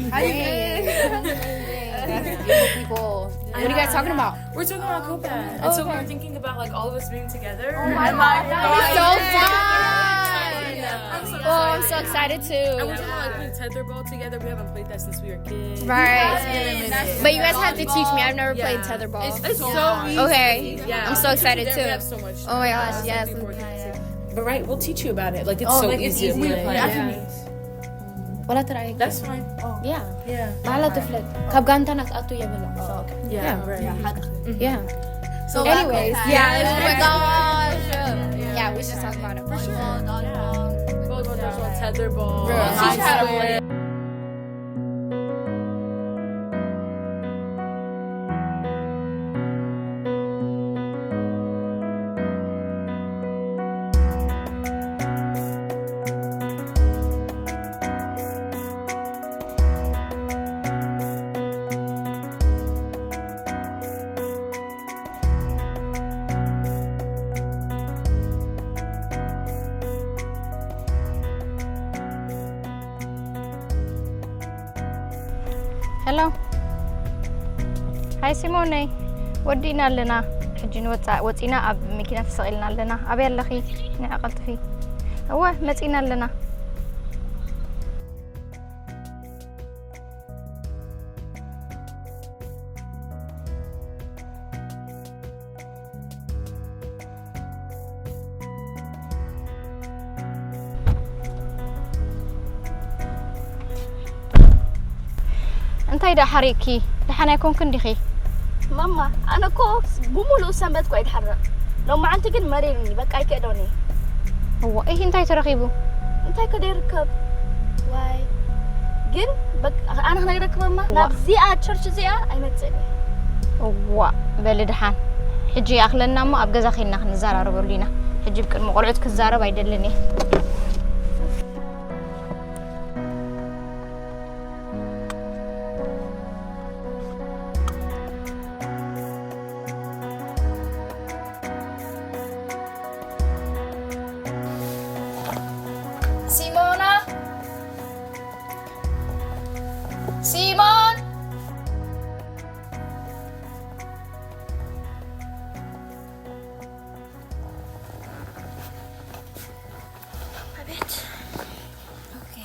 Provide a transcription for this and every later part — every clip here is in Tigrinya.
How you been? That's beautiful people. What are you guys talking about? We're talking about Copa. And so we were thinking about like all of us being together. Oh my god, that is so fun! Oh, I'm so excited And we're too. talking about like playing tetherball together. We haven't played that since we were kids. Right. But you guys have to teach me. I've never played tetherball. It's so easy. Okay. Yeah. I'm so excited We have too. so much. Oh my gosh, yes. But right, we'll teach you about it. Like it's so easy. Like, Yeah. Wala try. That's fine. Yeah. Yeah. ባዕላ ትፍለጥ ካብ ጋንታና ክትኣቱ የብላ Yeah. Right. Yeah. So Anyways, that- yeah. Oh my gosh. Yeah, we should talk about it for sure. Volleyball, dodgeball, tetherball. Bro, Teach you how to play. ሄሎ፣ ሃይ ሲሞነይ፣ ወዲእና ኣለና። ሕጂ ንወፃእ ወፂና ኣብ መኪና ተሰቒልና ኣለና። ኣበይ ኣለኺ? ንዕ ቀልጥፊ። እወ፣ መፂና ኣለና። እንታይ ደኣ ሓሪቕኪ? ደሓን ኣይኮንክን ዲኺ? ማማ፣ ኣነ እኮ ብሙሉእ ሰንበት እኮ ኣይድሓርቕ። ሎማዓንቲ ግን መሪርኒ፣ በቃ ኣይክእዶን እየ። እዋ፣ ኢሂ እንታይ ተረኺቡ? እንታይ ከ ደይርከብ? ዋይ፣ ግን በቃ ኣነ ክነግረኪ ማማ፣ ናብዚኣ ቸርች እዚኣ ኣይመጽእን እየ። እዋ፣ በሊ ደሓን። ሕጂ ይኣኽለና እሞ ኣብ ገዛ ኬድና ክንዘራረበሉ ኢና። ሕጂ ብቅድሚ ቆልዑት ክዛረብ ኣይደልን እየ። ሲሞና፣ ሲሞን። ኣቤት። ኦኬ።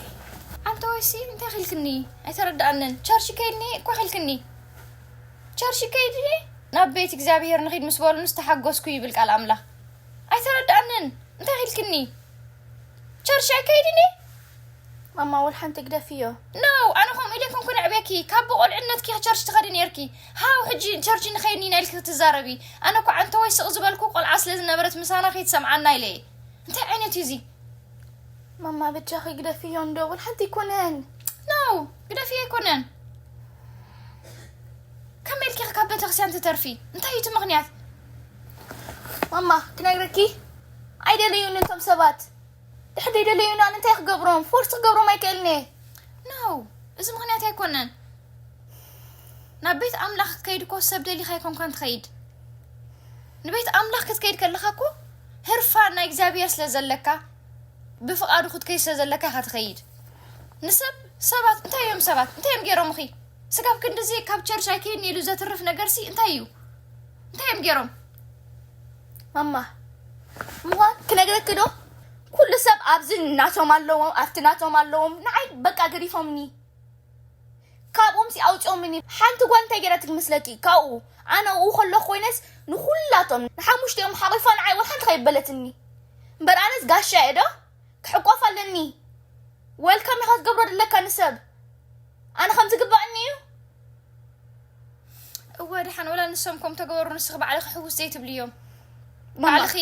ኣንተ ወይሲ እንታይ ኺልክኒ? ኣይተረድኣንን። ቸርች ከይድኒ እኮ ኺልክኒ። ቸርች ከይድኒ ናብ ቤት እግዚኣብሔር ንኺድ ምስ በሉንስ ተሓጎስኩ ይብል ቃል ኣምላኽ። ኣይተረድኣንን። እንታይ ኺልክኒ? ቸርች ኣይከይድኒ? ማማ፣ ወላ ሓንቲ ግደፍዮ። ኖ፣ ኣነ ከምኡ ኢለ ኮንኩ ነዕብየኪ። ካብ ብቆልዕነትኪ ቸርች ትኸዲ ነርኪ። ሃው፣ ሕጂ ቸርች ንኸይድኒ ኢና ኢልኪ ክትዛረቢ። ኣነ እኮ ኣንተ ወይ ስቕ ዝበልኩ ቆልዓ ስለ ዝነበረት ምሳና ከይትሰምዓና ኢለ እየ። እንታይ ዓይነት እዩ እዚ? ማማ፣ በጃኺ ግደፍዮ እንዶ፣ ወላ ሓንቲ ኣይኮነን። ኖ፣ ግደፍዮ ኣይኮነን። ከመይ ኢልኪ ካብ ቤተክርስትያን ትተርፊ? እንታይ እዩ እቲ ምኽንያት? ማማ፣ ክነግረኪ፣ ኣይደለዩኒ እቶም ሰባት። ድሕር ዘይደለዩኒ ኣነ እንታይ ክገብሮም? ፎርስ ክገብሮም ኣይክእልን እየ። ኖ፣ እዚ ምኽንያት ኣይኮነን። ናብ ቤት ኣምላኽ ክትከይድ እኮ ሰብ ደሊኻ ኣይኮንካን ትኸይድ። ንቤት ኣምላኽ ክትከይድ ከለኻ እኮ ህርፋን ናይ እግዚኣብሔር ስለ ዘለካ፣ ብፍቓዱ ክትከይድ ስለ ዘለካ ኢኻ ትኸይድ። ንሰብ፣ ሰባት እንታይ እዮም ሰባት? እንታይ እዮም ገይሮምኺ? ስጋብ ክንድዚ ካብ ቸርች ኣይከይድን ኢሉ ዘትርፍ ነገርሲ እንታይ እዩ? እንታይ እዮም ገይሮም? ማማ፣ እሞ ክነግረኪ ዶ? ኩሉ ሰብ ኣብዚ ናቶም ኣለዎም፣ ኣብቲ ናቶም ኣለዎም። ንዓይ በቃ ገዲፎምኒ። ካብኦም ሲ ኣውፅኦምኒ። ሓንቲ ጓል እንታይ ገይራትኪ መስለኪ? ካብኡ ኣነ ኣብኡ ከለኹ ኮይነስ ንኹላቶም ንሓሙሽቲኦም ሓቂፋ ንዓይ ወላ ሓንቲ ከይበለትኒ። እምበር ኣነስ ጋሻ እየ ዶ? ክሕቆፍ ኣለኒ። ዌልካም ኢኻ ክትገብሮ ዘለካ ንሰብ። ኣነ ከም ዝግባኣኒ እዩ። እወ፣ ደሓን ወላ ንሶም ከም ተገበሩ ንስኺ ባዕልኺ ሕውስ ዘይትብልዮም። ማማ። ባዕልኺ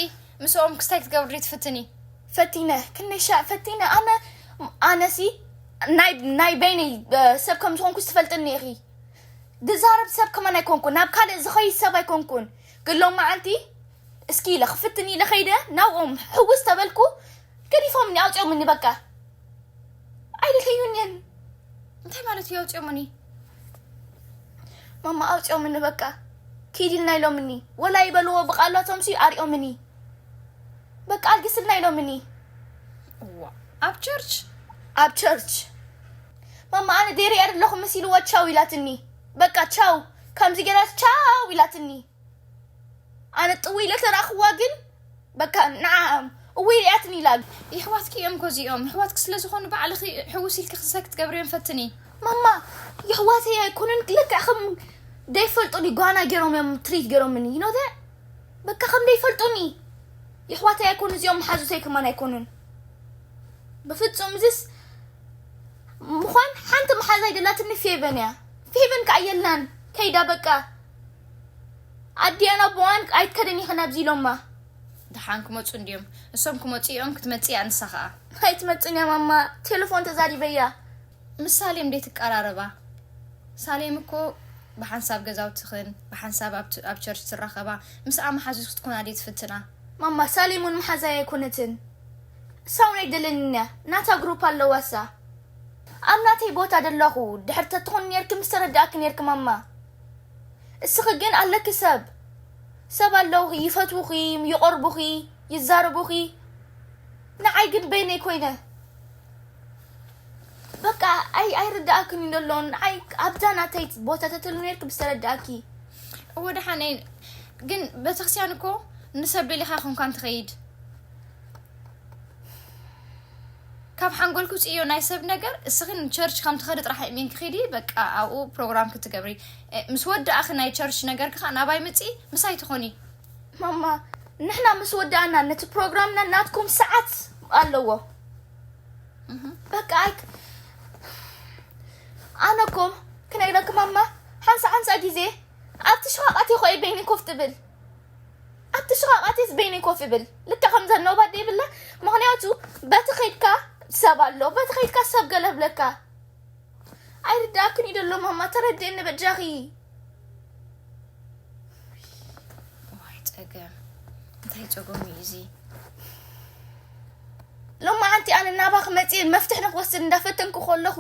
ምስኦም ክስታይ ክትገብሪ ትፍትኒ። ፈቲነ ክንሻ ፈቲነ ኣነ ኣነሲ ናይ ናይ በይነይ እ፣ ሰብ ከም ዝኾንኩ ዝትፈልጥኒ ኢኺ። ዝዛረብ ሰብ ከማን ኣይኮንኩን፣ ናብ ካልእ ዝኸይድ ሰብ ኣይኮንኩን። ግን ሎም መዓልቲ እስኪ ኢለ ክፍትን ኢለ ከይደ ናብኦም ሕውስ ተበልኩ፣ ገዲፎምኒ ኣውፅኦምኒ። በቃ ኣይደለዩንን። እንታይ ማለት እዩ ኣውፅኦምኒ? ማማ ኣውፅኦምኒ። በቃ ኪድ ኢልና ኢሎምኒ። ወላ ይበልዎ ብቃላቶም ሲ ኣሪኦምኒ። በቃ ኣልግስልና ኢሎምኒ። እዋ፣ ኣብ ቸርች? ኣብ ቸርች ማማ፣ ኣነ ደይሪኣ ኣለኹ መሲልዋ ቻው ኢላትኒ። በቃ ቻው፣ ከምዚ ገይራ ቻው ኢላትኒ። ኣነ ጥው ኢለ ተራእኽዋ ግን በቃ ንዓ እወ ኢላትኒ ኢላ። የሕዋትኪ እዮም እኮ እዚኦም። የሕዋትኪ ስለ ዝኾኑ ባዕልኺ ሕውስ ኢልኪ ክሰ ክትገብርዮም ፈትኒ። ማማ፣ የሕዋተይ ኣይኮኑን፣ ልክዕ ከም ደይፈልጡኒ ጓና ገይሮም እዮም ትሪት ገይሮምኒ። You know that? በቃ ከም ደይፈልጡኒ። የሕዋተይ ኣይኮኑ እዚኦም፣ መሓዙተይ ከማን ኣይኮኑን። ብፍጹም እዚስ ምዃን ሓንቲ መሓዛይ ደላትኒ ፌቨን እያ። ፌቨን ከኣ የላን፣ ከይዳ በቃ። ኣዲኣን ኣቦኣን ኣይትከደን ኢኺ ናብዚ ኢሎማ። ደሓን ክመጹ እንድዮም። እሶም ክመጹ እዮም፣ ክትመጽእ እያ ንሳ ኸኣ። ኣይትመጽን እያ ማማ፣ ቴሌፎን ተዛሪበያ። ምስ ሳሌም ደይ ትቀራረባ? ሳሌም እኮ ብሓንሳብ ገዛውትኽን ብሓንሳብ ኣብ ት-፣ ኣብ ቸርች ትራኸባ። ምስኣ መሓዙት ክትኮና ደይ ትፍትና? ማማ፣ ሳሌም እውን መሓዛይ ኣይኮነትን። እሳ እውን ኣይደለንን እያ። ናታ ግሩፕ ኣለዋ እሳ። ኣብ ናተይ ቦታ ደለኹ። ድሕር ተትኾኒ ነይርኪ ምስ ተረዳእኪ ነይርኪ ማማ። እስኺ ግን ኣለኪ ሰብ። ሰብ ኣለውኺ፣ ይፈትዉኺ፣ ይቐርቡኺ፣ ይዛረቡኺ። ንዓይ ግን በይነይ ኮይነ። በቃ ኣይ-፣ ኣይርድኣክን እዩ ዘሎ። ንዓይ ኣብዛ ናተይ ቦታ ተትህሉ ነይርኪ ምስ ተረዳእኪ። እወ ደሓነይ፣ ግን ቤተክርስትያን እኮ ንሰብ ደሊኻ ኮንካን ትኸይድ። ካብ ሓንጎልኪ ውፅእዮ ናይ ሰብ ነገር። እስኺ ንቸርች ከም ትኸዲ ጥራሕ እሚንኪ ኺዲ፣ በቃ ኣብኡ ፕሮግራም ክትገብሪ። እ፣ ምስ ወዳእኺ ናይ ቸርች ነገርኪ ኸዓ ናባይ ምፂ፣ ምሳይ ትኾኒ። ማማ፣ ንሕና ምስ ወዳእና ነቲ ፕሮግራምና ናትኩም ሰዓት ኣለዎ። እህ። በቃ ኣይክ-፣ ኣነ እኮ ክነግረኪ ማማ፣ ሓንሳ ሓንሳ ግዜ ኣብቲ ሽቓቓት ይኾ በይኒ ኮፍ ትብል። ኣብቲ ሽቓቓትስ በይነይ ኮፍ እብል። ልክዕ ከም ዘነውባት ደይብላ። ምኽንያቱ በቲ ኸይድካ ሰብ ኣሎ፣ በቲ ኸይድካ ሰብ ገለ ብለካ። ኣይርድኣክን እዩ ደሎ ማማ፣ ተረድእኒ በጃኺ። ዋይ ጸገም፣ እንታይ ጸገም እዩ እዚ? ሎማዓንቲ ኣነ ናባኺ መጽየ መፍትሕ ንክወስድ እንዳፈተንኩ ከለኹ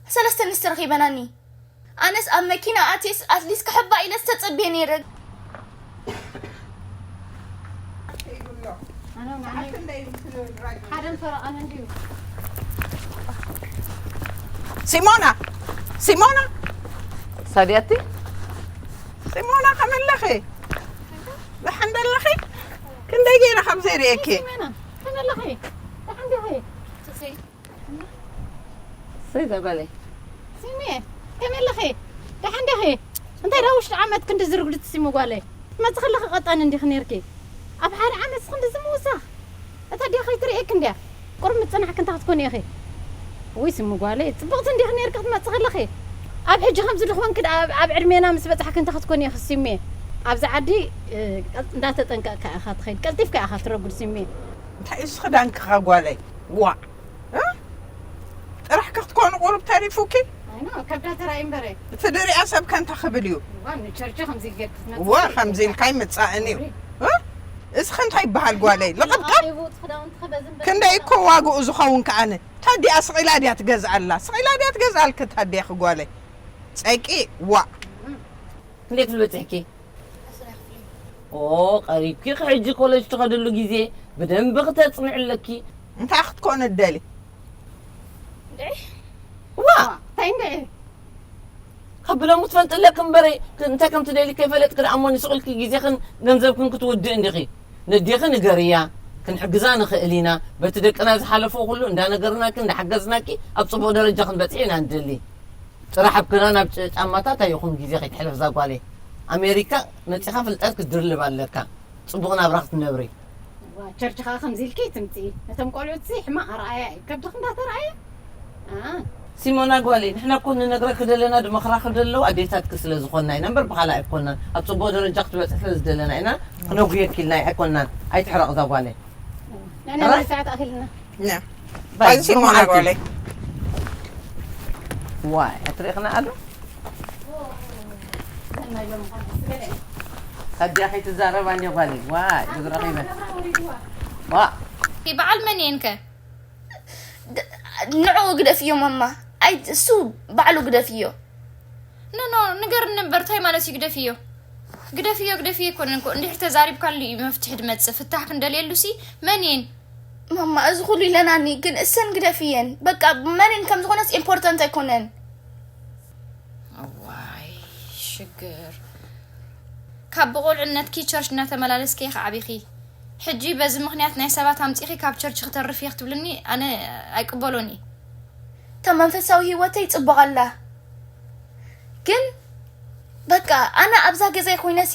ሰለስተ ኣንስቲ ረኺበናኒ። ኣነስ ኣብ መኪና ኣትየስ ኣትሊስት ክሕባ ኢለስ ተጸብየ ነይረ። ሲሞና፣ ሲሞና፣ ሳድያቲ፣ ሲሞና፣ ከመይ ኣለኺ? ደሓን ዶ ኣለኺ? ክንደይ ገይረ ከም ዘይርእየኪ? ከመይ ኣለኺ? ደሓን ዲኺ? እሰይ ዘበለይ። ሲሜ፣ ከመይ ኣለኺ? ደሓን ዲኺ? እንታይ ደኣ ውሽጢ ዓመት ክንዲ ዝርጉድ ሲሚ ጓለይ? ትመጽእ ከለኺ ቀጣን እንዲኺ ነይርኪ። ኣብ ሓደ ዓመት ክንዲ ዝምውሳኽ? እታ ኣዴኺ ከይትርእየኪ እንድያ። ቁሩብ ምጽናሕኪ እንታይ ክትኮኒ ኢኺ? ውይ ሲሚ ጓለይ፣ ጽብቕቲ እንዲኺ ነይርኪ ክትመጽእ ከለኺ። ኣብ ሕጂ ከምዚ ድኾንኪ ደኣ ኣብ፣ ኣብ ዕድሜና ምስ በጻሕኪ እንታይ ክትኮኒ ኢኺ ሲሜ? ኣብዚ ዓዲ፣ እ፣ ቀል-፣ እንዳተጠንቀቕካ ኢኻ ትኸይድ። ቀልጢፍካ ኢኻ ትረጉድ ሲሜ። እንታይ እዩ እዚ ክዳንኪ ኸ ጓለይ? ዋእ! እ? ጥራሕኪ ክትኮኒ ቁሩብ ተሪፉኪ? ኣይ ኖ፣ ከብዳ ተራእዩ እምበረ። እቲ ድሪኣ ሰብ ከ እንታይ ክብል እዩ? እዋ፣ ንቸርች ከምዚ ጌርኪ ክትመጽእ እዋ፣ ትኽእሊ። ከምዚ ኢልካ ኣይምጻእን እዩ። እ? እዚ ከ እንታይ ይበሃል ጓለይ? ልቕብቀብ? ኣኺቡ እቲ ክዳውንቲ ከበዝን በዝን ክንደይ እኮ ዋግኡ ዝኸውን ከኣነ። ታዲኣ ስቕ ኢላ ድያ ትገዝኣላ? ስቕ ኢላ ድያ ትገዝኣልኪ ታዲያ ጓለይ? ጸቂ፣ ዋእ! እም። ክንደይ ክፍሊ በጺሕኪ? ኦ፣ ቀሪብኪ፣ ሕጂ ኮለጅ ትኸድሉ ግዜ ብደንቢ ክተጽንዒ ኣለኪ። እንታይ ክትኮኒ ትደሊ? ዋ! እንታይ እንድዒ? ካብ ብለሙ ትፈልጢ ኣለኪ እምበረይ፣ እንታይ ከም ትደሊ ከይፈለጥኪ ደኣ እሞ ንስቕ ኢልኪ ግዜኽን ገንዘብክን ክትውድኢ እንዲኺ። ነዴኺ ንገርያ፣ ክንሕግዛ ንኽእል ኢና። በቲ ደቅና ዝሓለፎ ኩሉ እንዳነገርናኪ፣ እንዳሓገዝናኪ ኣብ ጽቡቕ ደረጃ ክንበጽሕ ኢና ንደሊ። ጥራሕ ኣብ ክዳን ኣብ ጭ-፣ ጫማታት ኣይኹን ግዜ ከይትሕለፍ እዛ ጓለይ። ኣሜሪካ መጺኻ ፍልጠት ክትድርልብ ኣለካ። ጽቡቕ ናብራ ክትነብሪ። ዋ፣ ቸርች ኸኣ ከምዚ ኢልኪ ትምጺ። ነቶም ቆልዑትሲ ሕማቕ ኣርኣያ እዩ። ከብድኺ እንዳተርኣየ? ኣ። ሲሞና ጓለይ፣ ንሕና እኮ ንነግረኪ ዘለና ድመኽራኺ ደለዉ ኣዴታትኪ ስለ ዝኾንና ኢና እምበር ብኻልእ ኣይኮናን። ኣብ ጽቡቕ ደረጃ ክትበጽሒ ስለ ዝደለና ኢና ክነጉየኪ ኢልና ኣይኮናን። ኣይትሕረቕ እዛ ጓለይ። ንሕና ኣረ? ናይ ሰዓት ኣኺልና። ነ። ባይ፣ ኣዚ ሲሞና ጓለይ። ዋይ፣ ኣትሪእኽና ኣሎ? ኣዲኣ ከይትዛረባ እንዲ ጓለይ። ዋይ፣ ብዝረኺበ። ዋ። በዓል መን እየን ከ? ድ-፣ ንዕኡ ግደፍዮ ማማ። ኣይ፣ እሱ ባዕሉ ግደፍዮ። ኖ፣ ኖ፣ ንገርኒ እምበር፣ እንታይ ማለት እዩ ግደፍዮ? ግደፍዮ፣ ግደፍዮ ኣይኮነን እኮ። እንድሕር ተዛሪብካሉ እዩ መፍትሒ ድመጽእ። ፍታሕ ክንደልየሉሲ መን እየን? ማማ፣ እዚ ኩሉ ኢለናኒ፣ ግን እሰን ግደፍየን። በቃ፣ መንን ከም ዝኾነስ ኢምፖርታንት ኣይኮነን። እዋይ ሽግር። ካብ ብቆልዕነትኪ ቸርች እናተመላለስኪ ኢኺ ዓቢኺ። ሕጂ በዚ ምኽንያት ናይ ሰባት ኣምጺኺ ካብ ቸርች ክተርፍ እየ ክትብልኒ ኣነ ኣይቅበሎን እየ። እታ መንፈሳዊ ህይወተይ ጽቡቕ ኣላ። ግን በቃ፣ ኣነ ኣብዛ ገዛይ ኮይነሲ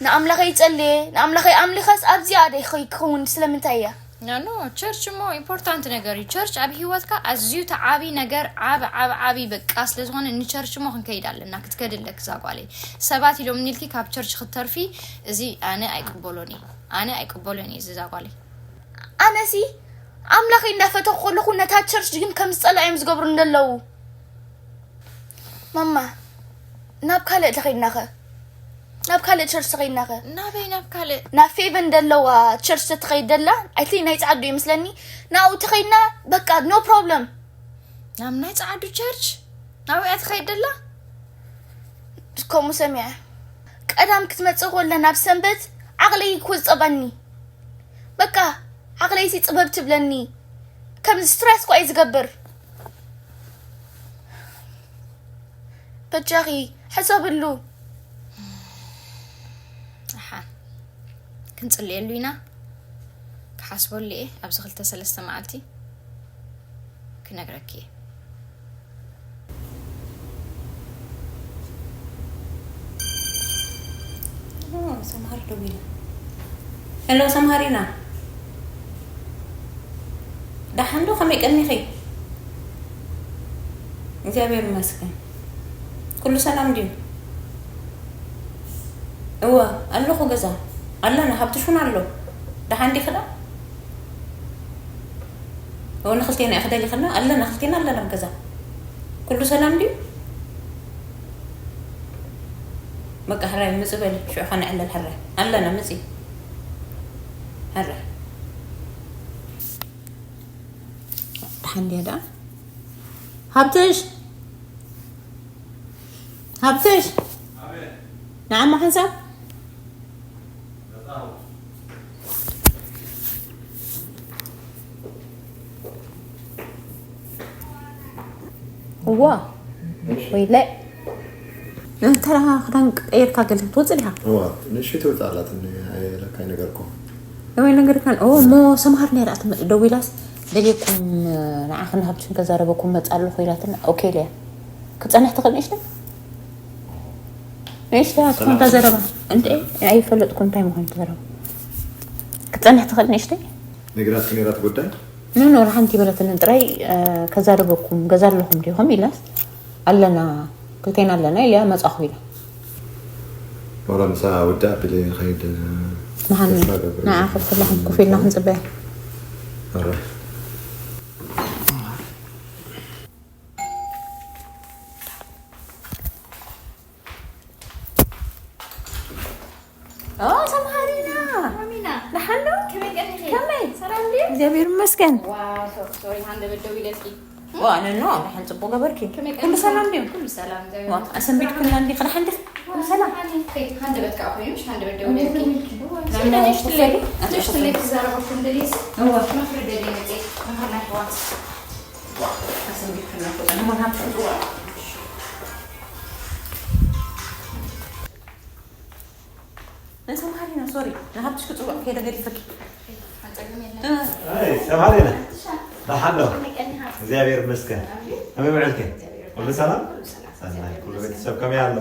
ንኣምላኸይ ይጸልየ፣ ንኣምላኸይ ኣምልኸስ ኣብዚኣ ደ ይኸ-፣ ይከውን ስለምንታይ እያ? ኖ፣ ኖ፣ ቸርች እሞ ኢምፖርታንት ነገር እዩ። ቸርች ኣብ ህይወትካ ኣዝዩ ተዓቢ ነገር፣ ዓብ፣ ዓብ፣ ዓቢ በቃ ስለ ዝኾነ ንቸርች እሞ ክንከይድ ኣለና፣ ክትከድ ኣለክ እዛ ጓለይ። ሰባት ኢሎም ንልኪ ካብ ቸርች ክትተርፊ፣ እዚ ኣነ ኣይቅበሎን እየ። ኣነ ኣይቅበሎን እየ እዚ እዛ ጓለይ። ኣነሲ ኣምላኸይ እንዳፈተኹ ከለኹ ነታ ቸርች ግን ከም ዝጸልኣ እዮም ዝገብሩ እንደለዉ። ማማ፣ ናብ ካልእ ተኸይድናኸ? ናብ ካልእ ቸርች ተኸይድናኸ? ናበይ ናብ ካልእ? ናብ ፌቨን ደለዋ ቸርች ተትኸይድ ደላ፣ ኣይ ቲንክ ናይ ጸዓዱ ይመስለኒ። ናብኡ ተኸይድና፣ በቃ፣ ኖ ፕሮብለም። ናብ ናይ ጸዓዱ ቸርች? ናብኡ እያ ትኸይድ ደላ? ከምኡ ሰሚዐ። ቀዳም ክትመጽእ ከላ ናብ ሰንበት ዓቕለይ እኮ ዝጸባኒ። በቃ፣ ዓቕለይሲ ጽበብ ትብለኒ። ከምዚ ስትረስ እኮ እዩ ዝገብር። በጃኺ፣ ሕሰብሉ። ኣሓ፣ ክንጽልየሉ ኢና። ክሓስበሉ እየ ኣብዚ ክልተ ሰለስተ መዓልቲ ክነግረኪ እየ። ኦ፣ ሰምሃር ደዊላ። ሄሎ ሰምሃሪና፣ ደሓን ዶ? ከመይ ቀኒኺ? እግዚኣብሔር ይመስገን። ኩሉ ሰላም ድዩ? እወ፣ ኣለኹ ገዛ። ኣለና፣ ሃብትሽ እውን ኣሎ። ደሓን ዲኺ ዶ? እወ፣ ንኽልቴና ኢኺ ደሊኽና? ኣለና፣ ክልቴና ኣለና ኣብ ገዛ። ኩሉ ሰላም ድዩ? በቃ፣ ሕራይ ምጽእ በሊ፣ ሽዑ ኸነዕልል፣ ሕራይ። ኣለና፣ ምጺ። ሕራይ። ደሓን ድያ ደኣ? ሃብትሽ! ሃብትሽ! ንዓማ ሓንሳብ? እዋ፣ ወይለ። እንተ ደኣ ክዳን ቀይርካ ገለ ትወጽእ ዲኻ? እዋ፣ ንእሽተይ ትወጽእ ኣላትኒ፣ ኣየለካ ኣይነገርኩ። ወይ ነገር ካን፣ ኦ፣ እሞ ሰምሃር ነይራ ትመ-፣ ደዊላስ፣ ደልየኩም፣ ንዓኽን ሃብትሽን ከዛረበኩም መጽእ ኣለኹ ኢላትና፣ ኦኬ ኢለያ። ክጸንሕ ትኽእል ንእሽተይ? ንእሽተይ ኣትኾን እታ ዘረባ። እንዴ፣ ኣይፈለጥኩ እንታይ ምዃን እታ ዘረባ። ክጸንሕ ትኽእል ንእሽተይ? ነግራትኪ ነይራ እቲ ጉዳይ? ኖ፣ ኖ፣ ሓንቲ በለትኒ ጥራይ፣ እ፣ ከዛረበኩም፣ ገዛ ኣለኹም ዲኹም ኢላስ፣ ኣለና፣ ክልቴና ኣለና ኢለያ፣ መጻኹ ኢላ። ዋላ ምሳ ውዳእ ኣቢለ ይኸይድ፣ መሃኒ፣ ተስፋ እገብር። ንዓ ኮፍ ኢልና ኮፍ ኢልና ክንጽበያ። ኣረ። ኦ፣ ሰምሃሪና። ማሚና። ደሓን ዶ? ከመይ ቀኒኺ? ከመይ? ሰላም ድዩ? እግዚኣብሔር ይመስገን። ዋው፣ ሶ-፣ ሶሪ፣ ሃንደበት ደው ኢለኪ። ዋ፣ ነኖ፣ ደሓን ጽቡቕ ገበርኪ። ከመይ ኩሉ ቀኒኺ? ሰላም ድዩ? ኩሉ ሰላም፣ እግዚኣብሔር ዋ፣ ይመስገን። ኣሰንቢድኩና እንዲኺ፣ ደሓን ዲኺ? ኩሉ ሰላም? ሃንደበት ከኣ ኮይኑ፣ ምሽ ሃንደበት ደው ኢለኪ። ክዳን ክዳን ውሰዲ። ውሰዲ። ኣቲ ውሰዲ። ክዛረበኩም ደልየሲ። እዋ። ምኽሪ ደልየ መጽየ። ምኽሪ ናይ ኣሕዋት። ዋ፣ ኣሰንቢድኩና እኮ፣ ጸኒሑ ሃብቲ ክጽውዕ። ንሰምሃሪና፣ ሶሪ፣ ንሃብትሽ ክጽውዕ ከይደ ገዲፈኪ። ኣይ፣ ሰምሃሪና፣ ደሓን ዶ? እግዚኣብሔር ይመስገን። ከመይ ውዕልኪ? ኩሉ ሰላም? ሰናይ። ኩሉ ቤተሰብ ከመይ ኣሎ?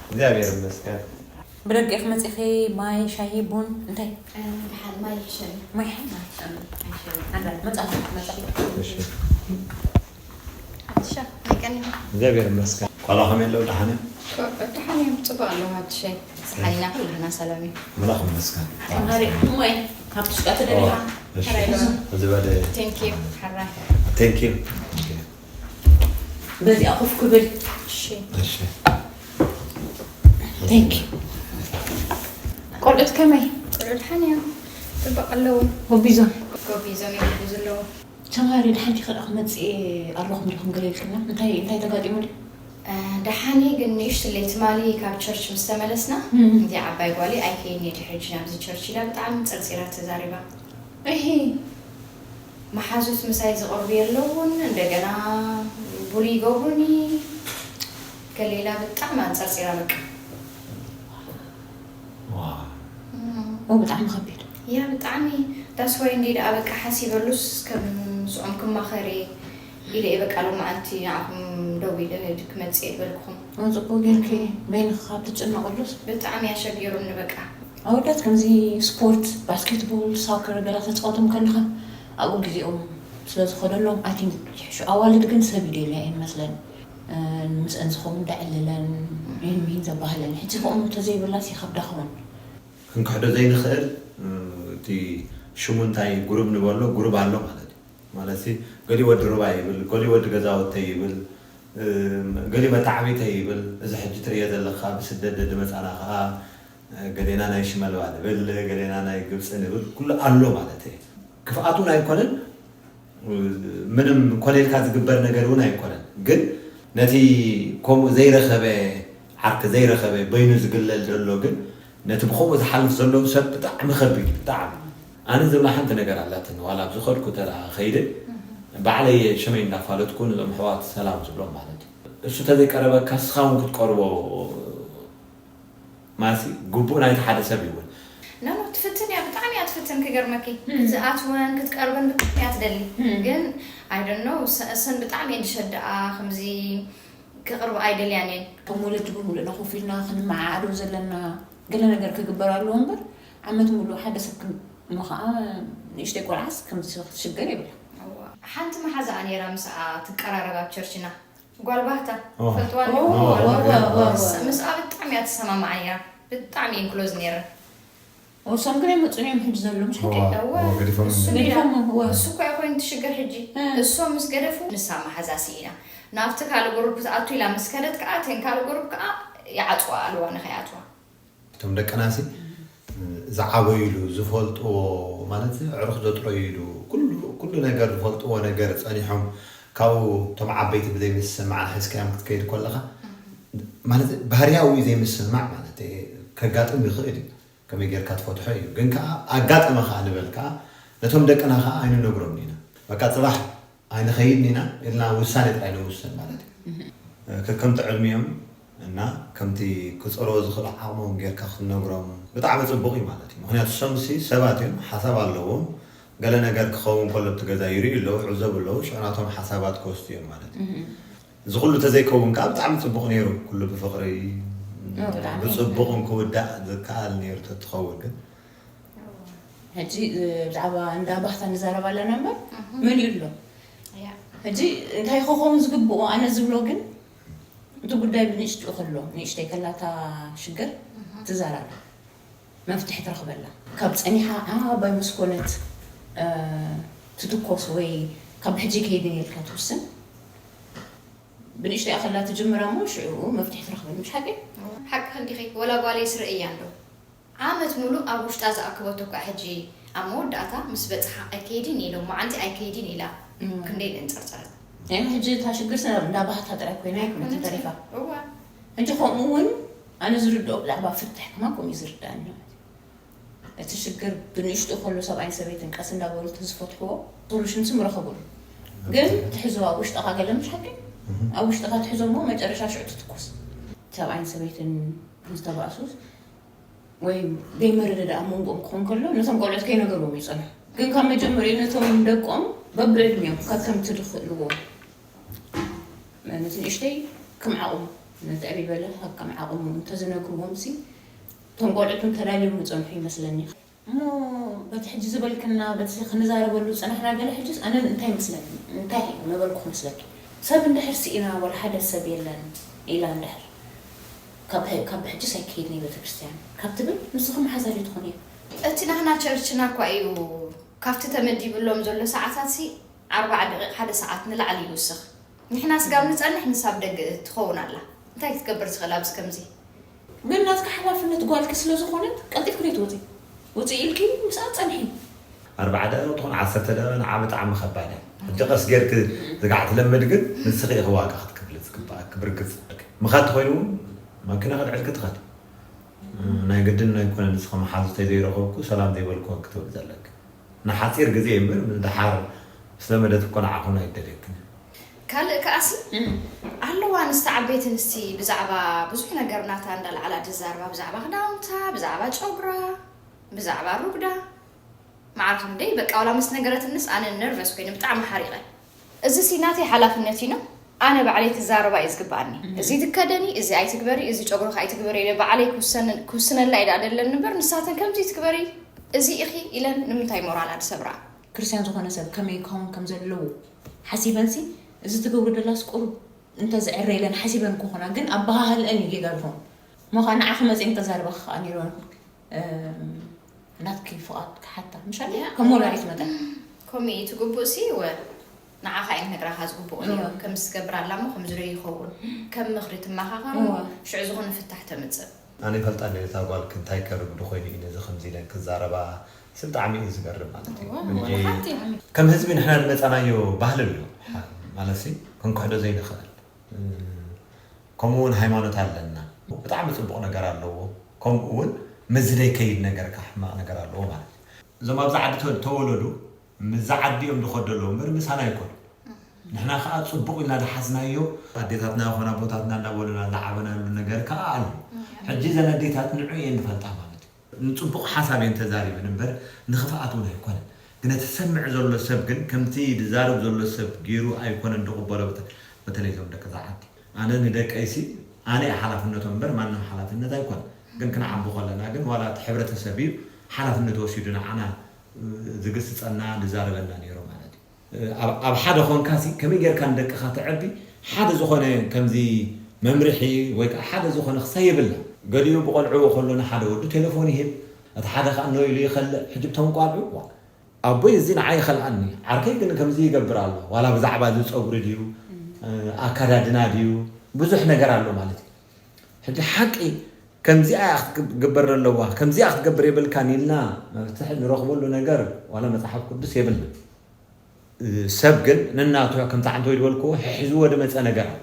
እግዚኣብሔር ይመስገን። ብደገ ኢኺ መጺኺ፣ ማይ፣ ሻሂ፣ ቡን፣ እንታይ? ደሓን ማይ ይሕሸኒ። ማይ ይሕሸኒ። ኣላ፣ መጻ፣ መጻ። እሺ። ሓትሻ፣ ናይ ቀኒኹም? እግዚኣብሔር ይመስገን። ቆልዓ ከመይ ኣለዉ? ደሓን እዮም? ደሓን እዮም፣ ጽቡቕ ኣለዉ። ሓትሸይ፣ ሰሓሊና ኩላህና ሰላም እዩ። ኣምላኽ ይመስገን። ተምሃሪ፣ እሞይ፣ ካብቲ ሽቃ ትደልያ? እሺ። ሕራይ ኣለዋ። እዚ በደ። Thank you፣ ሕራይ። Thank you። በዚኣ ኮፍ ክብል። እሺ። እሺ። Thank you። ቆልዑት ከመይ? ቆልዑ ደሓን እዮም። ጽቡቕ ኣለዉ። ጎቢዞም? ጎቢዞም እዮም ዘለዉ። ተምሃሪ፣ ድሓን ዲኺ ደኣ ክመጽእ ኣለኹም ዲኹም ገለ ኢልክና? እንታይ፣ እንታይ ተጋጢሙ ድዩ? እ፣ ደሓን እየ፣ ግን ንእሽትለይ ትማሊ ካብ ቸርች ምስ ተመለስና፣ እም። እዚኣ ዓባይ ጓለይ ኣይከይድን እየ ድሕሪ ሕጂ ናብዚ ቸርች ኢላ ብጣዕሚ ጸርጺራ ተዛሪባ። እሂ። መሓዙት ምሳይ ዝቐርቡ የለውን። እንደገና ቡሊ ይገብሩኒ። ከሌላ ብጣዕሚ ኣንጸርጺራ በቃ። ኦ ብጣዕሚ ከቢድ። ያ ብጣዕሚ ዳስዋይ እንዲ ደኣ በቃ ሓሲበሉስ ከም ምስኦም ክማኸር ኢለ እየ በቃ ሎማዓንቲ ንዓኹም ደው ኢለ ክመጽእ እየ ዝበልኩኹም። ጽቡቅ ጌርኪ። በይንኻ ትጨነቅሉስ። ብጣዕሚ ኣሸጊሩኒ በቃ። ኣወዳት ከምዚ ስፖርት፣ ባስኬትቦል፣ ሳከር ገላ ተፃወቶም ከለኻ ኣብኡ ግዜኦም ስለ ዝኸደሎም ኣይ ቲንክ ይሕሹ። ኣዋልድ ግን ሰብ ይደልያ እየን መስለን። ምስአን ዝኸውን ደዕልለን ይህን ይህን ዘባህለን። ሕጂ ከምኡ እንተዘይብላስ ይኸብዳ ኸውን። ክንክሕዶ ዘይንኽእል እቲ ሽሙ እንታይ ጉሩብ ንበሎ ጉሩብ ኣሎ ማለት እዩ። ማለት ገሊ ወዲ ሩባ ይብል፣ ገሊ ወዲ ገዛውተይ ይብል፣ ገሊ መታዕቢተይ ይብል። እዚ ሕጂ ትርእዮ ዘለኻ ብስደት ደድመፃና ከዓ ገሌና ናይ ሽመልባ ንብል፣ ገሌና ናይ ግብፂ ንብል፣ ኩሉ ኣሎ ማለት እዩ። ክፍኣት እውን ኣይኮነን፣ ምንም ኮነ ኢልካ ዝግበር ነገር እውን ኣይኮነን። ግን ነቲ ከምኡ ዘይረኸበ ዓርኪ ዘይረኸበ በይኑ ዝግለል ዘሎ ግን ነቲ ብከምኡ ዝሓልፍ ዘለዉ ሰብ ብጣዕሚ ከቢድ እዩ፣ ብጣዕሚ። ኣነ ዝብላ ሓንቲ ነገር ኣላትኒ፣ ዋላ ኣብ ዝኸድኩ ተራ ከይደ ባዕለይ ሽመይ እንዳፋለጥኩ ነዞም ኣሕዋት ሰላም ዝብሎም ማለት እዩ። እሱ ተዘይቀረበካ ንስኻ እውን ክትቀርቦ ማሲ ግቡእ ናይቲ ሓደ ሰብ ይውን። ኖ ኖ ትፍትን እያ፣ ብጣዕሚ እያ ትፍትን። ክገርመኪ ክትኣትወን ክትቀርበን ብጣዕሚ እያ ትደሊ። ግን ኣይ ዶንት ኖ እሰን ብጣዕሚ እየን ዝሸድኣ፣ ከምዚ ክቕርብ ኣይደልያን እየን። ከም ወለዲ ብምሉእና ኮፍ ኢልና ክንመዓዓዶ ዘለና ገለ ነገር ክግበር ኣለዎ እምበር ዓመት ሙሉእ ሓደ ሰብ ክም እሞ ከዓ ንእሽተይ ቆልዓስ ከምዚ ክትሽገር የብላ። ሓንቲ መሓዛኣ ነይራ ምስኣ ትቀራረብ ኣብ ቸርችና ጓል ባህታ ፈልጥዋ ምስኣ ብጣዕሚ እያ ትሰማማዓ ነይራ። ብጣዕሚ እየን ክሎዝ ነይረን። እሶም ግን ኣይመፁን እዮም ሕጂ ዘሎ ምሽ ሓቂ። እሱ እኮ ይኮይን ትሽገር ሕጂ እሶም ምስ ገደፉ ንሳ መሓዛ ስኢና ናብቲ ካልእ ጉሩፕ ክትኣቱ ኢላ ምስ ከደት ከዓ እተን ካልእ ጉሩፕ ከዓ ይዓፅዋ ኣለዋ ንኸይኣትዋ። እቶም ደቅናሲ ዝዓበይሉ ዝፈልጥዎ ማለት ኣዕሩኽ ዘጥረይሉ ኩሉ ነገር ዝፈልጥዎ ነገር ፀኒሖም ካብኡ እቶም ዓበይቲ ብዘይምስምማዕ ንሒዝካዮም ክትከይድ ከለኻ ማለት ባህርያዊ ዘይምስምማዕ ማለት ከጋጥም ይኽእል እዩ። ከመይ ጌርካ ትፈትሖ እዩ ግን ከዓ ኣጋጠመ ከዓ ንበል ከዓ ነቶም ደቅና ከዓ ኣይንነግሮም ኢና በቃ ፅባሕ ኣይንኸይድን ኢና ኢልና ውሳኔ ጥራይ ንውስን ማለት እዩ። ከከምቲ ዕድሚኦም እና ከምቲ ክፀልዎ ዝኽእሉ ዓቕሞም ጌርካ ክትነግሮም ብጣዕሚ ፅቡቕ እዩ ማለት እዩ። ምክንያቱ እሶምሲ ሰባት እዮም፣ ሓሳብ ኣለዎም። ገለ ነገር ክኸውን ከሎ ኣብቲ ገዛ ይርእዩ ኣለዉ፣ ይዕዘቡ ኣለዉ፣ ሽዑ ናቶም ሓሳባት ክወስዱ እዮም ማለት እዩ። እዚ ኩሉ ተዘይከውን ከዓ ብጣዕሚ ፅቡቕ ነይሩ፣ ኩሉ ብፍቕሪ ብፅቡቕን ክውዳእ ዝከኣል ነይሩ ተትኸውን ግን ሕጂ ብዛዕባ እንዳ ባህታ ንዛረብ ኣለና እምበር መሊኡ ኣሎ። ሕጂ እንታይ ክኸውን ዝግብኦ ኣነ ዝብሎ ግን እቲ ጉዳይ ብንእሽትኡ ከሎ ንእሽተይ ከላታ ሽግር ትዛራረብ መፍትሒ ትረኽበላ ካብ ፀኒሓ ዓባይ ምስ ኮነት ትትኮስ ወይ ካብ ሕጂ ከይድን ኢልካ ትውስን ብንእሽተይ ከላ ትጅምራ እሞ ሽዑ መፍትሒ ትረኽበሉ ምሽ ሓቂ? ሓቅኺ እንዲኺ ወላ ጓለይ ስርእ እያ እንዶ ዓመት ሙሉእ ኣብ ውሽጣ ዝኣከበቶ እኳ ሕጂ ኣብ መወዳእታ ምስ በጽሓ ኣይከይድን እየ ሎማዓንቲ ኣይከይድን ኢላ ክንደይ ደንጸርጸረት። ናይ ሕጂ እታ ሽግር ስለ እንዳ ባህታ ጥራይ ኮይና ኣይኮነትን ተሪፋ። እዋ ሕጂ ከምኡ እውን ኣነ ዝርድኦ ብዛዕባ ፍትሕ ከማን ከምኡ እዩ ዝርድኣኒ ማለት እዩ። እቲ ሽግር ብንእሽትኡ ከሎ ሰብኣይን ሰበይትን ቀስ እንዳበሉ ተዝፈትሕዎ ሶሉሽንስ ምረኸብሉ። ግን ትሕዞ ኣብ ውሽጥኻ ገለ ምሽ ሓቂ ኣብ ውሽጥኻ ትሕዞ እሞ መጨረሻ ሽዑ ትትኮስ። ሰብኣይን ሰበይትን ዝተባእሱስ ወይ ዘይምርድዳእ ኣብ መንጎኦም ክኾን ከሎ ነቶም ቆልዑት ከይነገርዎም ይጸንሑ። ግን ካብ መጀመሪኡ ነቶም ደቆም በብዕድሚኦም ካብ ከምቲ ዝኽእልዎ ነቲ ንእሽተይ ከም ዓቕሙ ነቲ ዕብይ በለ ካብ ከም ዓቕሙ እንተዝነግርዎም ሲ እቶም ቆልዑት እውን ተዳልዮም ምጸንሑ ይመስለኒ። እሞ በቲ ሕጂ ዝበልክና በቲ ክንዛረበሉ ዝጸናሕና ገለ ሕጅስ ኣነ እንታይ ይመስለኒ እንታይ ምበልኩ ክመስለኪ ሰብ እንድሕር ስኢና ወላ ሓደ ሰብ የለን ኢላ እንድሕር ካብ ሕጅስ ኣይከይድን እየ ቤተክርስትያን ካብ ትብል ንስኺ መሓዛ ዶ ትኾኒ? እቲ ናህና ቸርችና እኳ እዩ ካብቲ ተመዲብሎም ዘሎ ሰዓታት ሲ ኣርባዓ ደቂቕ ሓደ ሰዓት ንላዕሊ ይውስኽ። ንሕና ስጋብ ንጸንሕ ንሳ ኣብ ደገ ትኸውን ኣላ። እንታይ ክትገብር ትኽእል ኣብዚ ከምዚ? ግን ናትካ ሓላፍነት ጓልኪ ስለ ዝኾነት ቀልጢፍኪ ዘይትወጺ ውጺ ኢልኪ ምስኣ ጸንሒ። ኣርባዓ ደቂቕ ትኹን ዓሰርተ ደቂቕ ንዓ ብጣዕሚ ከባድ እያ። ሕጂ ቀስ ጌርኪ ዝጋዕ ትለምድ ግን ንስኺ ኢኺ ዋጋ ክትከፍሊ ዝግባኣኪ ብርግጽ። ምኻድ ተኾይኑ እውን ማኪና ከድዕልኪ ትኸዲ። ናይ ግድን ኣይኮነን ንስኺ መሓዙተይ ዘይረኸብኩ ሰላም ዘይበልክወን ክትብሊ ዘለኪ። ንሓፂር ግዜ እምበር፣ ንደሓር ስለመደት እኮ ንዓኹን ኣይደልየክን። ካልእ ከኣሲ ኣለዋ ኣንስቲ ዓበይቲ ኣንስቲ ብዛዕባ ብዙሕ ነገር ናታ እንዳልዓላ ዝዛረባ፣ ብዛዕባ ክዳውንታ፣ ብዛዕባ ጨጉራ፣ ብዛዕባ ሩግዳ። ማዕረ ክንደይ በቃ፣ ዋላ ምስ ነገረትንስ ኣነ ነርቨስ ኮይነ ብጣዕሚ ሓሪቐ። እዚ ሲ ናተይ ሓላፍነት እዩ ነው። ኣነ ባዕለይ ክዛረባ እዩ ዝግብኣኒ። እዚ ትከደኒ፣ እዚ ኣይትግበሪ፣ እዚ ጨጉርኻ ኣይትግበሪ ኢለ ባዕለይ ክውሰን- ክውስነላ እየ ደኣ ደለኒ እምበር፣ ንሳተን ከምዚ ትግበሪ፣ እዚ ኢኺ ኢለን ንምንታይ ሞራል ኣድሰብራ? ክርስቲያን ዝኾነ ሰብ ከመይ ክኸውን ከም ዘለዎ ሓሲበንሲ፣ እዚ ትገብሩ ደላስ ቁሩብ እንተዝዕረ ኢለን ሓሲበን ክኾና፣ ግን ኣበሃህልአን እዩ ጌጋ ዝኾን። እሞ ኸዓ ንዓኺ መፅየን ከዛርባኺ ከዓ ነይርወን። እም፣ ናትኪ ፍቓድ ክሓታ ምሻል ያ። ከም ወላዲት መጠን። ከምኡ እዩ እቲ ግቡእ ሲ ወ ንዓኻ እየን ክነግራኻ ዝግብኡ እዮ ከምዚ ትገብር ኣላ እሞ ከምዚ ዶ ይኸውን ከም ምኽሪ ትመኻኸሩ እወ። ሽዑ ዝኾነ ፍታሕ ተምፅእ ኣነ ይፈልጣ እየ እታ ጓል እንታይ ከርግዱ ኮይኑ እዩ ነዚ ከምዚ ኢለን ክዛረባ ስ ብጣዕሚ እዩ ዝገርም ማለት እዩ እወ፣ እንጂ ወላ ሓንቲ ከም ህዝቢ ንሕና ዝመፃናዮ ባህሊ ኣሎ ማለት ሲ ክንክሕዶ ዘይንኽእል ከምኡ እውን ሃይማኖት ኣለና ብጣዕሚ ፅቡቕ ነገር ኣለዎ ከምኡ እውን ምስዚ ዘይከይድ ነገር ከዓ ሕማቕ ነገር ኣለዎ ማለት እዩ እዞም ኣብዚ ዓዲ ተ- ተወለዱ ምስዚ ዓዲ እዮም ዝኸዱ ኣለዉ እምበር ምሳና ኣይኮኑ ንሕና ከዓ ፅቡቕ ኢልና ዝሓዝናዮ ኣዴታትና ይኾና ኣቦታትና እንዳበሉና ዝዓበናሉ ነገር ከዓ ኣሎ ሕጂ ዘን ኣዴታት ንዑ እየን ዝፈልጣ ማለት እዩ ንፅቡቕ ሓሳብ እየን ተዛሪበን እምበር ንኽፍኣት እውን ኣይኮነን ግን እቲ ዝሰምዕ ዘሎ ሰብ ግን ከምቲ ዝዛረብ ዘሎ ሰብ ገይሩ ኣይኮነን ዝቕበሎ በተ- በተለይ እዞም ደቂ እዛ ዓዲ ኣነ ንደቀይሲ ኣነ እየ ሓላፍነቶም እምበር ማንም ሓላፍነት ኣይኮነን ግን ክንዓቢ ከለና ግን ዋላ እቲ ሕብረተሰብ እዩ ሓላፍነት ወሲዱ ንዓና ዝግስፀና ዝዛረበና ነይሩ ማለት እዩ ኣብ ሓደ ኾንካሲ ከመይ ጌርካ ንደቅኻ ተዕቢ ሓደ ዝኾነ ከምዚ መምርሒ ወይ ከዓ ሓደ ዝኾነ ክሳይ የብልና ገሊኡ ብቆልዕዎ ከሎ ንሓደ ወዱ ቴሌፎን ይህብ እቲ ሓደ ከዓ ኖ ኢሉ ይኸልእ ሕጂ ብቶም ቋልዑ ዋ ኣቦይ እዚ ንዓ ይኸልኣኒ ዓርከይ ግን ከምዚ ይገብር ኣሎ ዋላ ብዛዕባ እዚ ፀጉሪ ድዩ ኣካዳድና ድዩ ብዙሕ ነገር ኣሎ ማለት እዩ ሕጂ ሓቂ ከምዚኣ ክትግበር ኣለዋ ከምዚኣ ክትገብር የብልካን ኢልና መፍትሒ ንረኽበሉ ነገር ዋላ መፅሓፍ ቅዱስ የብልና ሰብ ግን ነናቱ ከምቲ ዓንተ ዝበልክዎ ሕሕዝዎ ዝመፀ ነገር ኣሎ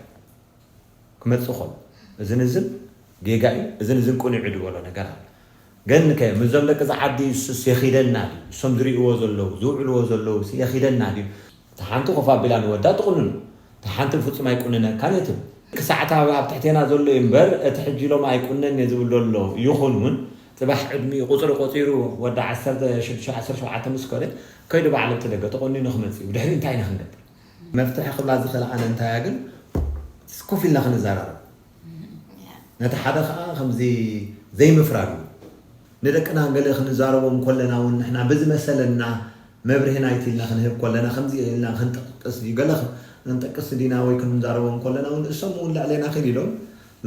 ክመፅእ ከሎ እዝን እዝን ጌጋ እዩ እዝን እዝን ቁኑዕ እዩ ዝበሎ ነገር ኣሎ ግን ከ ምዞም ደቂ ዝዓዲ ሱስ የኺደና ድዩ እሶም ዝርእዎ ዘለዉ ዝውዕልዎ ዘለዉ የኺደና ድዩ እታ ሓንቲ ኮፍ ኣቢላ ንወዳ ትቑንኑ እታ ሓንቲ ብፍፁም ኣይቁንነካን እትብል ክሳዕታ ኣብ ትሕቴና ዘሎ እዩ እምበር እቲ ሕጂ ኢሎም ኣይቁነን እየ ዝብል ዘሎ ይኹን እውን ፅባሕ ዕድሚኡ ቁፅሪ ቆፂሩ ወዲ ዓሰርተ ሽዱሽተ ዓሰርተ ሸውዓተ ምስ ከደ ከይዱ ባዕሉ ኣብቲ ደገ ተቆኒኑ ክመፅእ እዩ ድሕሪ እንታይ ኢና ክንገብር መፍትሒ ክብላ ዝኽእል ኣነ እንታይ ግን ኮፍ ኢልና ክንዘራረብ ነቲ ሓደ ከዓ ከምዚ ዘይምፍራድ እዩ ንደቅና ገለ ክንዛረቦም ከለና እውን ንሕና ብዝመሰለና መብርሂ ናይቲ ኢልና ክንህብ ከለና ከምዚ ኢልና ክንጠቅስ ድዩ ገለ ክንጠቅስ ዲና ወይ ክንዛረቦም ከለና እውን እሶም እውን ልዕሌና ክል ኢሎም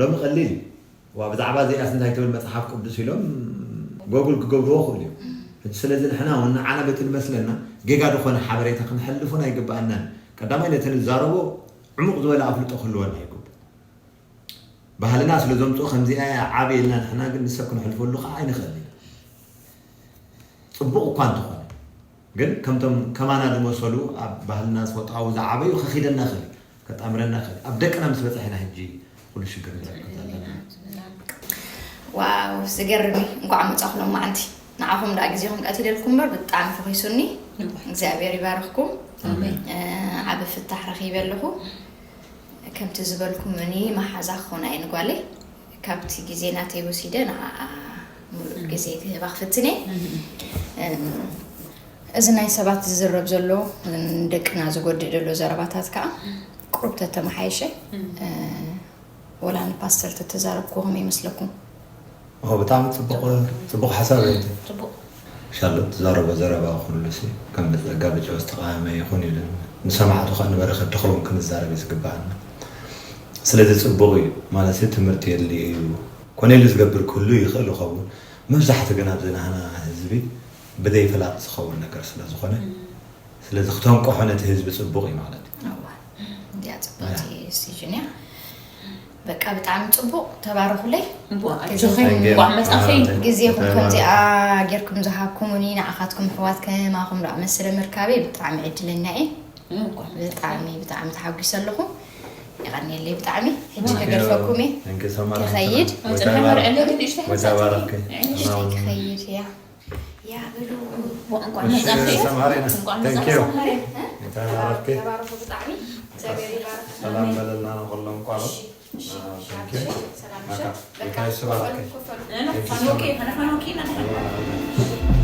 ሎሚ ቀሊል እዩ ዋ ብዛዕባ እዚኣስ እንታይ ትብል መፅሓፍ ቅዱስ ኢሎም ጎግል ክገብርዎ ክእሉ እዮም ሕጂ ስለዚ ንሕና እውን ንዓና በቲ ዝመስለና ጌጋ ዝኾነ ሓበሬታ ክንሕልፉን ኣይግበኣናን ቀዳማይ ነቲ ንዛረቦ ዕሙቕ ዝበለ ኣፍልጦ ክህልወና ይግቡ ባህልና ስለ ዘምፅኦ ከምዚኣ ዓብ ኢልና ንሕና ግን ንሰብ ክንሕልፈሉ ከዓ ኣይንኽእል ኢና ፅቡቕ እኳ እንተኾነ ግን ከምቶም ከማና ዝመሰሉ ኣብ ባህልና ዝፈጥኣዊ ዝዓበዩ ከኺደና ክእል ከጣምረና ክእል ኣብ ደቅና ምስ በፅሕና ሕጂ ኩሉ ሽግር ንረክብ ዘለና ዋው ዝገርም እዩ እንኳዕ መፃኹ ሎማዓንቲ ንዓኹም ደኣ ግዜኹም ቀቲለልኩም እምበር ብጣዕሚ ፈኺሱኒ እግዚኣብሔር ይባርኽኩም ዓቢ ፍታሕ ረኺበ ኣለኹ ከምቲ ዝበልኩምኒ መሓዛ ክኾና እየ ንጓለይ ካብቲ ግዜ ናተይ ወሲደ ንዓኣ ሙሉእ ግዜ ክህባ ክፍትን እየ እዚ ናይ ሰባት ዝዝረብ ዘሎ ንደቅና ዝጎድእ ዘሎ ዘረባታት ከዓ ቁሩብ ተተመሓየሸ ወላ ንፓስተር ተተዛረብኩ ከመይ ይመስለኩም ብጣዕሚ ፅቡቕ ሓሳብ እዩ ሻርሎት ትዛረቦ ዘረባ ኩሉ ሲ ከም መፀጋ ብጨው ዝተቃመመ ይኹን ኢሉ ንሰማዕቱ ከዓ ንበረከት ድኸውን ክንዛረብ እዩ ዝግበኣና ስለዚ ፅቡቕ እዩ ማለት ትምህርቲ የድልዩ እዩ ኮነ ኢሉ ዝገብር ክህሉ ይኽእል ይኸውን መብዛሕቲ ግን ኣብዚ ናህና ህዝቢ ብዘይፍላጥ ዝኸውን ነገር ስለዝኾነ ስለዚ ክተንቀሖ ነቲ ህዝቢ ፅቡቕ እዩ ማለት እዩ እዚኣ ፅቡቅ decision እያ በቃ ብጣዕሚ ፅቡቅ ተባረኹለይ ግዜኹም ከምዚኣ ጌርኩም ዝሃብኩሙኒ ንዓኻትኩም ኣሕዋት ከማኹም ደኣ መሰለ ምርካበይ ብጣዕሚ ዕድለኛ እየ ብጣዕሚ ብጣዕሚ ተሓጒሰ ኣለኹ የቐንየለይ ብጣዕሚ ሕጂ ከገድፈኩም እየ ክኸይድ ክኸይድ እያ ያ በሉ እንኳን እሺ መጻእኪ። ሰምሃሪና እንኳን Thank መጻእኪ you ሰምሃሪ። እንታይ ማለትኪ ተባረኹ ብጣዕሚ። እግዚኣብሔር ይባርክ። ሰላም በለልና ንኹሎም ቋሎ እሺ፣ እሺ፣ Thank እሺ፣ you ሰላም በቃ ሸ- በቃ ጌታ ይባርክ ክፈሉ። ኖ፣ ኖ፣ ፋኖኪ፣ ፋኖኪ፣ ፋኖኪ፣ ፋኖኪ።